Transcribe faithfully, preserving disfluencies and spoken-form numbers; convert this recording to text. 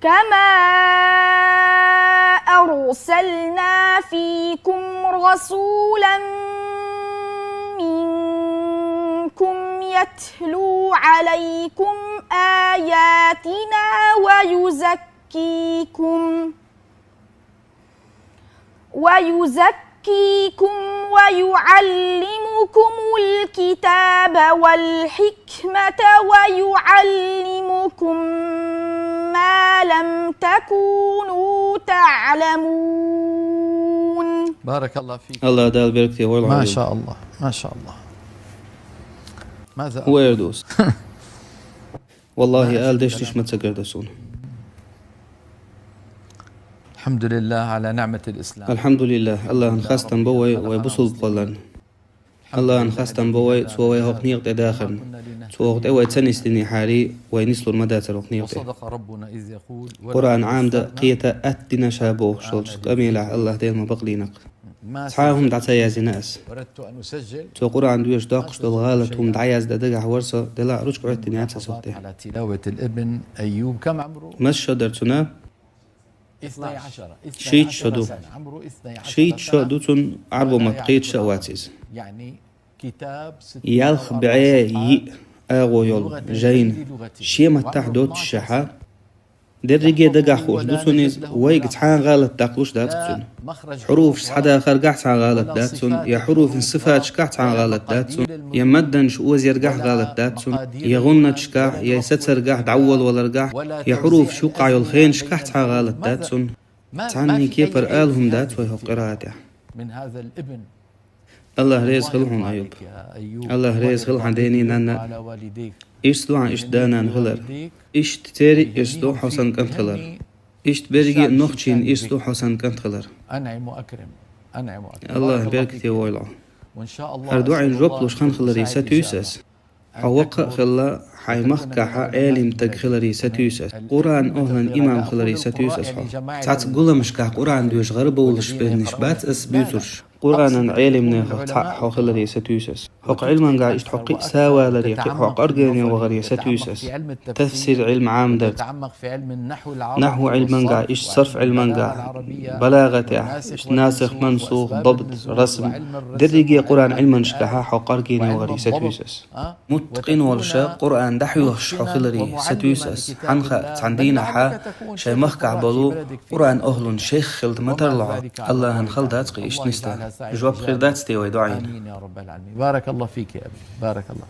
كما أرسلنا فيكم رسولا منكم يتلو عليكم آياتنا ويزكيكم ويزكيكم ويعلمكم الكتاب والحكمة ويعلمكم ما لم تكونوا تعلمون. بارك الله فيك. Аллах Дала беркате войла. ما شاء الله، ما شاء الله. ماذا أقول؟ Хьо эр дус. Валлахи, ала дешаш ма ца гаргда суна. الحمد لله على نعمة الإسلام. Алхьамдулиллах, Аллахьан хастам ба вай, вай бусулба хиларна. Аллахьан хастам ба вай, цо вай хӀокху некъа тӀе дахарна. Цо хӀокху тӀе вай ца нисдинехьара, вай нислур ма дацара хӀокху некъа тӀе. وصدق ربنا إذ يقول: Къуръан Ӏамаде, кхета, атта дина ша бохуш долчу къамелехь Аллах Дела ма бакъдийна-кх. Цхьа а хӀума дӀа ца яздина ас. أردت أن أسجل. Цо Къуръан доьшуш доккхуш долу гӀалат хӀума дӀаяздан дагахь вара со, делахь ручка Ӏоьттина яц ас хӀокху тӀе. على تلاوة الابن أيوب. كم عمره؟ Масса шо дара цуьнан? اثني عشر. Шийтта шо ду. عمره اثني عشر Шийтта шо ду цуьнан, Ӏарбо матта кхеташ а вац иза. يعني كتاب ست Ялх бӀе йиъ агӀо йолу жайна шен маттахь доццушехь, дерриге дагахь хууш ду цунна иза, вайга цхьа а гӀалат даккхалуш дац цуьнан. Хьуруфаш схьадахаргахь цхьа а гӀалат дац цунна, я хьуруфан сифаташкахь цхьа а гӀалат дац цунна, я мадданаш озаяргахь гӀалат дац цунна, я гӀуннаташкахь, я сацаргахь, дӀаволаваларгахь, я хьуруфаш юккъахь йолу хенашкахь цхьа а гӀалат дац цунна. Цхьанна кепара ала хӀума дац вай хӀокху къираатехь. من هذا الابن. Аллах реза хила хьуна, Аюб. Аллах реза хила хьан дений, нанна. Иштта ду хьан иштта да-нана хилар. Иштта церан а ирс ду хьо санна кӀант хилар. Иштта берриге а нохчийн ирс ду хьо санна кӀант хилар. أنعم وأكرم. أنعم وأكرم. Аллах بارك الله беркате فيكم. войла. وإن شاء الله ХӀара дуӀин أسأل жоп الله луш хан أن хиларе يساعدني сатуьйсу إن ас. شاء الله. Хьо воккха а хилла, хьайн махкахь Ӏелим стаг хиларе сатуьйсу ас. Къуръан охӀлан имам хиларе сатуьйсу ас хьо. Цхьацца гуламашкахь Къуръан доьшуш гӀарабовлуш бевнаш бац ас буьйцурш. Къуръанан Ӏелимнех цхьаъ хьо хиларе сатуьйсу ас. ХӀокху Ӏилманга иштта хьо кхин а са валаре, кхин а хьо къаргене вахаре сатуьйсу ас. Тафсир Ӏилма Ӏамадарца. Нахьву Ӏилманга, иштта сарф Ӏилманга, балагӀатехь, иштта насих, мансух, дабт, расм. Дерриге Къуръан Ӏилманашкахь хьо къаргене вахаре сатуьйсу ас. МуьтӀахь къинойн волуш Къуръан дӀахьоьхуш хьо хиларе сатуьйсу ас. Хьанна хаьа, цхьана дийнахь шайн махкахь болу Къуръан охӀлун шайх хилла ма тарло хьо. Аллахьан хала дац кхин иштта нисдан. Жоп хир дац те вай дуӀина? آمين يا رب العالمين. بارك الله فيك يا أبي. بارك الله.